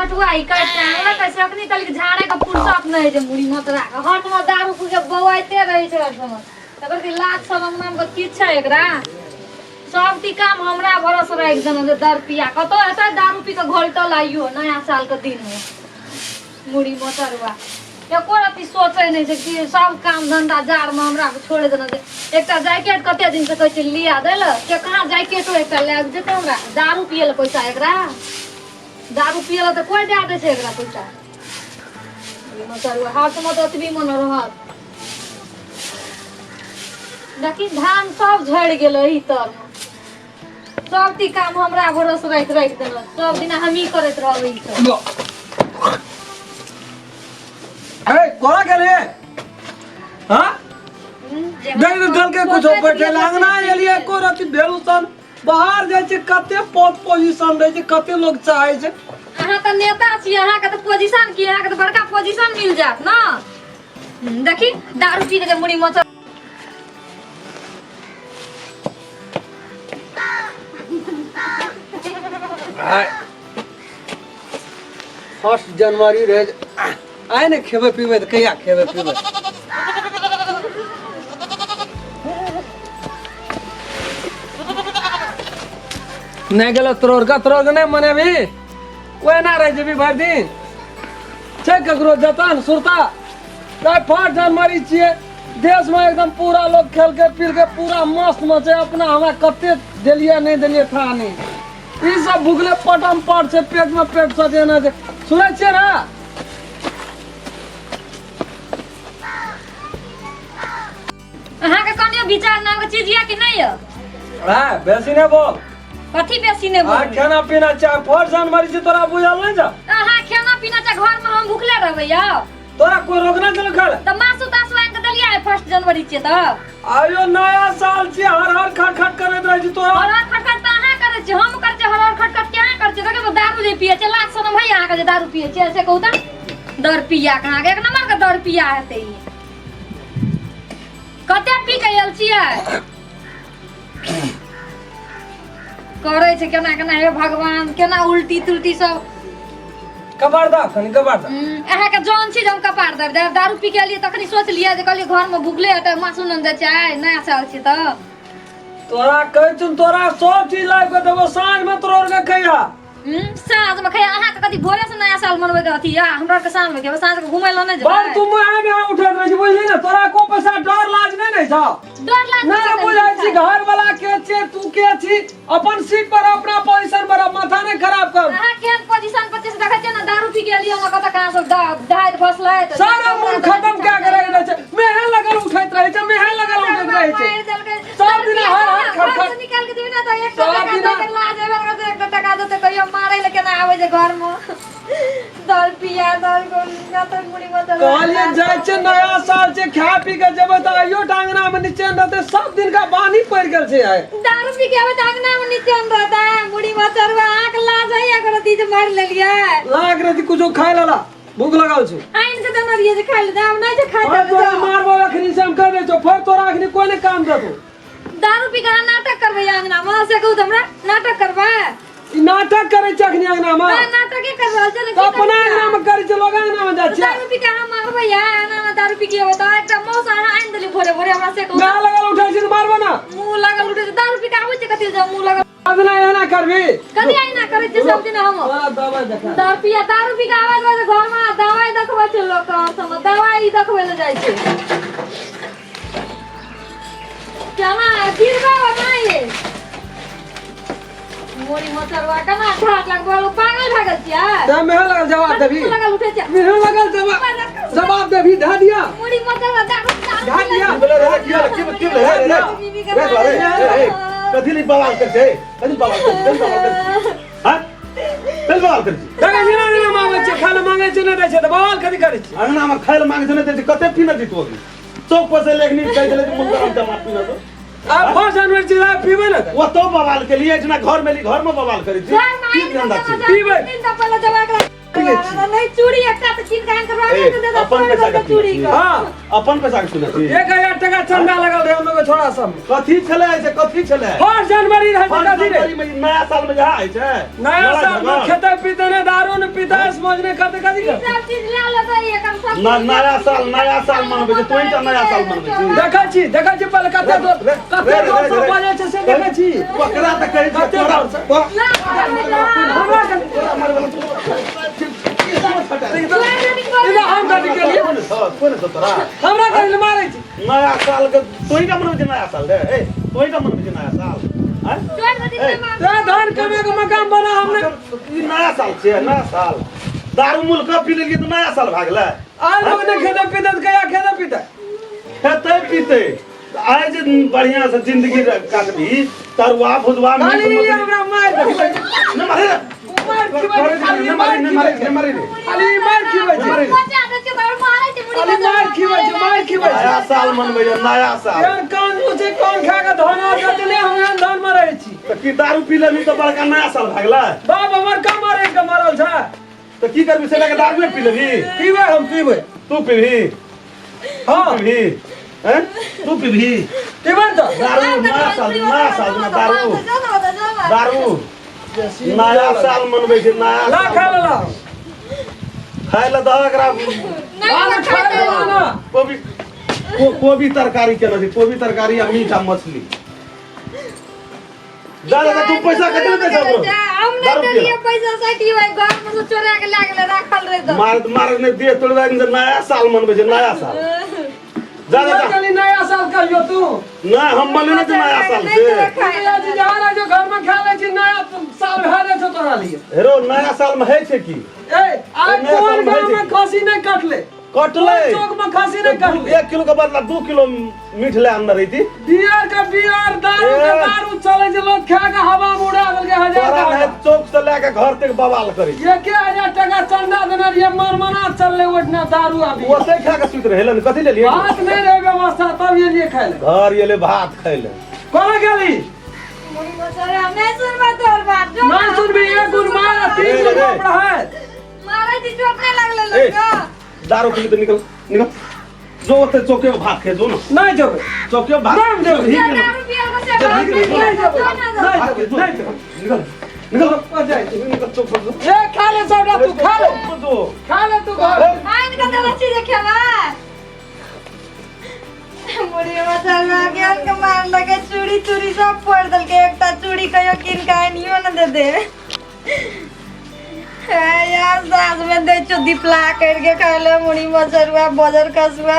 हटुआ ई काटि के आनलक से अखनी तलिक झाड़े के फुर्सत नहि होइ छै मुड़ी मतरा के हटमे दारू पी के बौआइते रहै छै हरदम। तकर की लाज शरम नाम के किछु छै एकरा? सब टी काम हमरा भरोसे राखि देने छै। दर पिया कतौ हेतै दारू पी के घोलटल आइयो नया साल के दिन मे मुड़ी मोटरवा एको रत्ती सोचै नहि छै कि सब काम धंधा जाड़मे हमरा छोड़ि देने छै। एकटा जैकेट कते दिन से कहै छै लिया दै लए के कहाँ जैकेटो एकटा लए कऽ जेतै हमरा? दारू पियै लए पैसा एकरा? दारू पियै लए तऽ कोइ दए दै छै एकरा पैसा? मोटरवा हाथमे तऽ ओतबी मन रहत। देखी धान सब झड़ि गेलै ई तरमे। सब ती काम हमरा भरोसे राखि राखि देलक, सब दिना हमही करैत रहबै ई सब। ए कोना गेलियै? हाँ, देख दे दल के कुछ बैठे अंगना एलियै एको रति भेल सन बाहर जाइ छै कते पद पोजीशन रहै छै, कते लोग चाहै छै। अहाँ तऽ नेता छी, अहाँके तऽ पोजीशन की, अहाँके तऽ बड़का पोजीशन मिल जायत ने। देखी दारू पी के जे मुड़ी मचल। 1 जनवरी रहे, आइ ने खेबै पीबै तऽ कहिया खेबै पीबै? नहि गेलो तोर का तोर के नहि मनेबी, ओहिना रहि जेबी भरि दिन। छै ककरो जतन सुरता? तऽ 1 जनवरी छियै, देश में एकदम पूरा लोग खेल के पी के पूरा मस्त में छै। अपना हमरा कते देलियै नहि देलियै था नहि, ई सब भुगले पटम पट छै, पेट में पेट सजेना छै। सुनै छियै ने? अहाँके कनियो विचार नाम के चीज यऽ कि नहि यऽ? हाँ, बेसी नहि बोल। कथी बेसी नहि आ बोल? खाना पीना चाहे 1 जनवरी छै, तोरा बुझल नहि छौ? अहाँ खाना पीना चाहे, घर में हम भूखले रहबै यौ? तोरा कोई रोक नहि देलक खाय? तऽ मासु तासु आनि कऽ देलियै? 1 जनवरी छियै तऽ आयो नया साल छियै, हर हर खट खट करैत रहै छी तोरा। हर हर खट खट तऽ अहाँ करै छी, हम करै छियै? हर हर खट खट केना करै छियै? देखियौ दारू जे पियै छियै, लाज शरम है अहाँके जे दारू पियै छियै? से कहू तऽ। दर पिया कहाँ के, एक नंबर के दर पिया हेतै ई। कते पी के आयल छियै? करै छै केना केना, हे भगवान, केना उल्टी तुल्टी सब। कपार दा कनि, कपार दा। अहाँके जान छी जे हम कपार दर देब? दारू पी के एलियै तखनी सोचलियै जे कहलियै घरमे भुखले हेतै, मासु नन दै छै, नया साल छै तऽ। तोरा कहै छौ, तोरा सब चीज लाबि कऽ देबो साँझ मे, तोरा के खैहा। साँझमे खैहा? अहाँके कथी भोरे से नया साल मनबै के अथी या हमरा आरके साँझमे खेबै? साँझ के घुमै लए नहि बड़ जेबै? तू मुँहे में उठैत रहै छी, बुझली ने? तोरा को पैसा डर लाज नहि ने छौ? डर लाज नहि ने बुझै छी घर वाला के छै, तू के छी? अपन सीट पर अपना पोजीशन पर माथा नहि खराब कर। अहाँ केहन पोजीशन पर छी से देखै छियै ने? दारू पी के एलियै हमरा कतऽ कहाँ सब दहाइत फसलै तऽ सारा मन खत्म कए के रहि रहै छै। मेहे लगल उठैत रहै छै, मेहे लगल उठैत रहै छै। मारि देलकै। सब दिना हर हर खट खट। घरसँ निकालि के देबै ने तऽ एकटा सब टका दिना- दऽ के लाज हेबे करतै, एकटा टका देतै कहियो मारै लए केना आबै छै घरमे। दल पिया दल गोल मुड़ी मतलब। कहलियै जाइ छै, नया साल छै, खा पी के जेबै तऽ आइयो टांगना मे निचेन रहतै। सब दिन का बानी पड़ि गेल छै आइ। दारू पी के आबै तऽ अंगना मे निचेन रहतै? मुड़ी मचरवा, अहाँके लाज होइया करो जे मारि लेलियै? लाग रहे कुछो खाय लला, भूख लगल छौ। आनि के देने रहियै जे खाय ले, आब नहि छै खाय और देबै तोरा तऽ। मारबो अखनी से हम कह दै छौ, फेर तोरा अखनी कोई नहि काम देतौ। दारू पी के अहाँ नाटक करबै अंगना मे? से कहू तऽ हमरा, नाटक करबै? ई नाटक करै छै अखनी अंगना मे? अहाँ नाटके कर रहल छै ने? तऽ की अपना करबै? अंगना मे करै छै, लोग अंगना मे जाइ छै। दारू पी के अहाँ मारबै या एना एना दारू पी के अबै तऽ एकटा मौस अहाँ आनि देली भोरे भोरे हमरा, से कहू। ना लगल उठै छै तऽ मारबो ना। मुँह लागल उठै छै? दारू पी के आबै छै कथी जे मुँह लागल? अदना एना करबी? कथी एना करै छै सब दिन हम? तोरा दवाई देखा। दारू पिया, दारू पी के आबै छै घर मे, दवाई देखबै छै लोक के, सब दवाई देखबै लए जाइ छै। केना गिरबै नहि मोरी मचरवा, केना ठाक लगबै? पागल भए गेल छियै? तऽ मेह लगल जवाब देबी? मुँह लगल उठै छै? मेह लगल जवाब जवाब देबी? धऽ दिया। मुड़ी मचरवा, दारू धऽ दिया। की भेलै रे? की भेलै? की की भेलै रे? रे रे रे रे रे, कथी ले बवाल कर छै? कथी बवाल कर छै? बवाल कर छै? हां, कथी बवाल कर छै? देखै छी ना, एना मांगै छै, खाय लए मांगै छै, नहि दै छै तऽ बवाल कथी करै छै? अंगना में खाय ले मांगे छै, नहि दै छै, कते पीने छी तू? अभी चौक पर से लेखनी कहि देले जे मुंह गरम जमा पीने तो। आ 1 जनवरी छै, आइ पीबै ने तऽ। ओतो बवाल के लिए, एहिठिना घर में ली, घर में बवाल करै छी? घर में की आनि धंधा के छी? देना पीबै। दिन तऽ पहिले जब एकरा पीबै। छी। नहीं चूड़ी एकटा तऽ कीन के आनि के ए, रख दे दे अपन पैसा के चूड़ी कीन के हाँ अपन पैसा के सुनै छी 1000 टका चंदा लगल रहे हम लोग छोड़ा सब में। कथी छलै से कथी छलै फर्स्ट जनवरी रहे फर्स्ट कथी जनवरी रे में ई नया साल में जहाँ होइ छै नया लड़ाई साल में झगड़। खेते पीते ने दारू ने पीते मौज ने करते कथी करते सब चीज ले लेतै एकर सब न- नया साल नया साल मनबै छै तोही टा नया साल मनबै छी देखै छी देखै छी पहिले कते रे, दोर रे, कते रे, दोर रे, सब रे। बजै छै से देखै छी ओकरा तऽ कहै छै कते तोरा दोर से? तोरा हमरा के तोरा मारे वाला इधर हम कथी केलिए कोन छौ कोन छौ तोरा हमरा कथी मारै छी नया साल के तोही टा मनबै छै नया साल रे ए तोही टा मनबै छै नया साल आँय? ए, ते धान कमे के मकान बना हमने ई नया साल छै नया साल दारू मूल कब पी लेलियै तऽ नया साल भए गेलै आइ लोग ने खेते पीते तऽ कहिया खेते पीते खेतै पीतै आइ जे बढ़िया से जिंदगी काटबी तरुआ भुजवा मीट खाली मछली हमरा मारि देबै नहि मारे रे। मारि खिबै छै, खाली नहि मारे मारि नहि मारे खिबै नहि छै मारे रे खाली मारि खिबै छै खाली मारि खिबै छै मारि खिबै छै नया साल मनबै नया साल यार कान मुझे कोन खा के धन आ जतने हम एहन धन में रहै छी तऽ की दारू पी लेबी तऽ बड़का नया साल भए गेलै बाप हमर कम मरे के मरल छै तऽ की करबी से लए कऽ दारुए पी लेबी पीबै हम पीबै तू पीबही हाँ पीबही हैं तू पीबही पीबै ने तऽ दारू नया साल नया साल मे दारू दारू नया साल मनबै छै नया ला साल खा लेला खाय लए दहक एकरा ला खा लेला ना कोबी कोबी तरकारी केना छै कोबी तरकारी आ मीट आ मछली जा जा तू पैसा कते दै छौ हम नहीं दारू देलिए पियला। पैसा साटी भाई घर में से चोरा के ला गेले राखल रहे तो मार मार ने दे तोड़ दे नया साल मनबै छै नया साल जा जा जा चली नया साल कहियो तू ना हम मने छै नया साल से नया चीज आ जो घर में खा ले छी नया साल भए जाइ छौ तोरा लिए हेरो नया साल में है छै की ए आइ नया कोन साल में गाँव होइ में छै खसी नहीं कटले कटलै कोन चौक में खसी नहीं कटले 1 किलो के बदला 2 किलो मीट ले आनने रही बियर के बियर दारू के ए। दारू चले छै लोग खा के हवा में उड़ा देलकै हजार तोरा टका नहीं चौक से लेके घर तक बवाल करी 1000 टका चंदा देने रहिए मरमना चलले ओठना दारू अभी ओते खा के सुति रहले ने कथी लेलिए भात नहीं रहे व्यवस्था तब ये लिए खाए ले घर एले भात खैले कोना गेली मुड़ी मसाला नहीं सुनबा तोर बात जो नहीं सुनबी एक गुण मार तीन ए, गुण ए। कपड़ा है मारा जी चोट नहीं लागले ए। लोग दारू पी के निकल निकल जो ओते चौके पे भात खे जो ना नहीं जेबै चौके पे भात नहीं जेबै। ही के ना। दारू पियल के से नहीं जेबै भात नहीं खे जेबै जो। नहीं जेबै निकल निकल आ जाइ छी। निकल चौक पर जो। ए खा ले सबटा तू खा ले चौक पर जो। खा ले तू घर आइन के देला चीज खेबा मुड़ी मसाला के अनके मार लगे चूड़ी चूड़ी सब फोड़ देलके एकटा चूड़ी कहियो कीन के आनियो न दे दे हे यार साँझ में दै छौ दिपला करके खाय ले मुड़ी मसरुआ बजर कसुआ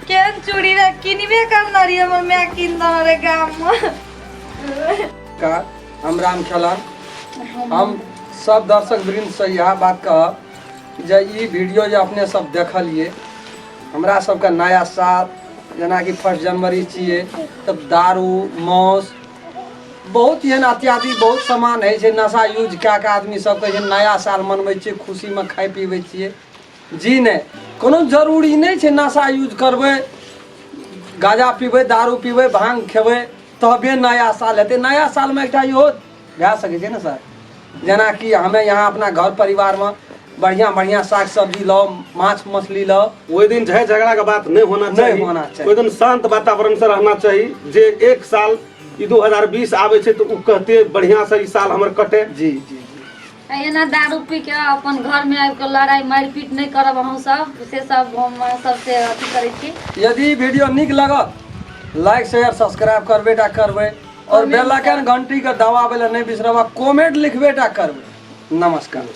केहन चूड़ी रे किनबे करना रही हमर माय कीन देने रहे गाम में का हम राम खेलन हम सब दर्शक वृंद से इएह बात कहब जे ई वीडियो जे अपने सब देखलिए हमरा सबके नया साल जेनाकि फर्स्ट जनवरी छियै तब दारू मांस बहुत एहन इत्यादि बहुत सामान होइ छै नशा यूज कए कऽ आदमी सब कहै छै नया साल मनबै छियै खुशीमे खाइ पीबै छियै जी नहि कोनो जरूरी नहि छै नशा यूज करबै गाँजा पीबै दारू पीबै भाँग खेबै तबे नया साल हेतै नया सालमे एकटा इहो भए सकै छै ने सर जेनाकि हमे यहाँ अपना घर परिवारमे बढ़िआँ बढ़िआँ साग सब्जी लाउ माछ मछली लाउ ओहि दिन झय झगड़ा के बात नहीं होना नहीं चाहिए होना चाहिए। ओहि दिन शांत वातावरण से रहना चाहिए जे एक साल ई 2020 आबै छै तऽ ओ कहते बढ़िया से ई साल हमर कटे जी जी जी आ एना दारू पी के अपन घर में आबि के लड़ाई मारिपीट नहि करब अहूँ सब से सब हम सबसे अथी करै छी यदि वीडियो नीक लगत लाइक शेयर सब्सक्राइब करबे टा करबै और बेल आइकन घंटी के दबाबै लए नहि बिसरब आ कमेंट लिखबे टा करबै नमस्कार।